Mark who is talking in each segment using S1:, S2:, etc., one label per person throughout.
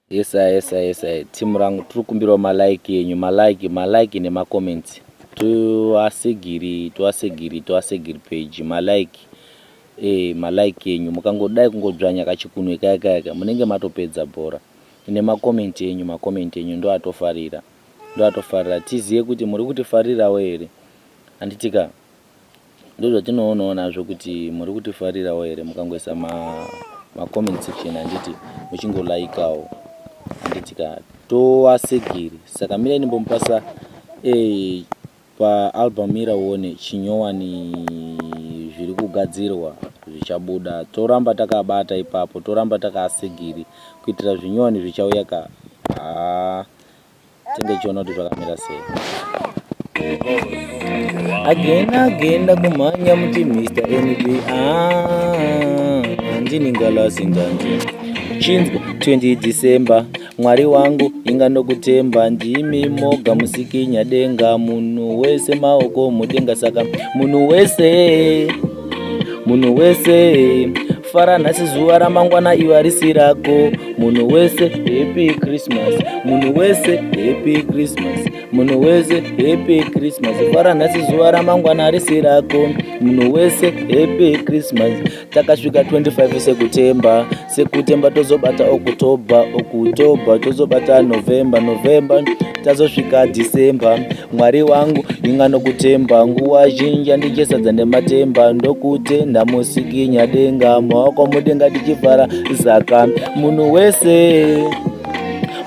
S1: Yesaya yesaya yesaya team rangu tiri kukumbirawo malike enyu malike malike nemacomments toasegiri toasegiri toasegiri page malike eh malike enyu mukangodai kungodzvanya kachikunwe kaya kaya kaya munenge matopedza bhora nemacomment enyu macomment enyu ndoatofarira ndoatofarira tizive kuti muri kutifarirawo here handitika Ndozvatinoonawo nazvo kuti muri kutifarirawo here mukangoisa ma macomment section handiti muchingolaikawo handiti ka toasegiri saka mirai ndimbomupasa eh, paalbum mira uone chinyowani zviri kugadzirwa zvichabuda toramba takabata ipapo toramba takaasegiri kuitira zvinyowani zvichauya ka haa Tinge chiona kuti zvakamira sei. Again again ndakumhanya muti Mr NB ah, ndini ngalasi njanji chinzwa 20 December Mwari wangu inga ndokutemba ndimi moga musiki nyadenga munhu wese maoko mudenga saka munhu wese munhu wese fara nhasi zuva ramangwana iwe harisi rako munhu wese happy Christmas munhu wese happy Christmas munhu wese happy Christmas fara nhasi zuva ramangwana harisi rako munhu wese happy Christmas takasvika 25 sekutemba sekutemba tozobata October October tozobata November November tazosvika December Mwari wangu inga nokutemba nguva zhinji andichesadza nematemba ndokutenda musiki nyadenga maoko mudenga tichifara saka munhu wese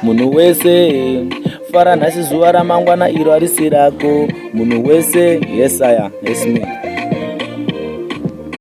S1: munhu wese fara nhasi zuva ramangwana iro harisi rako munhu wese yesaya yes, me.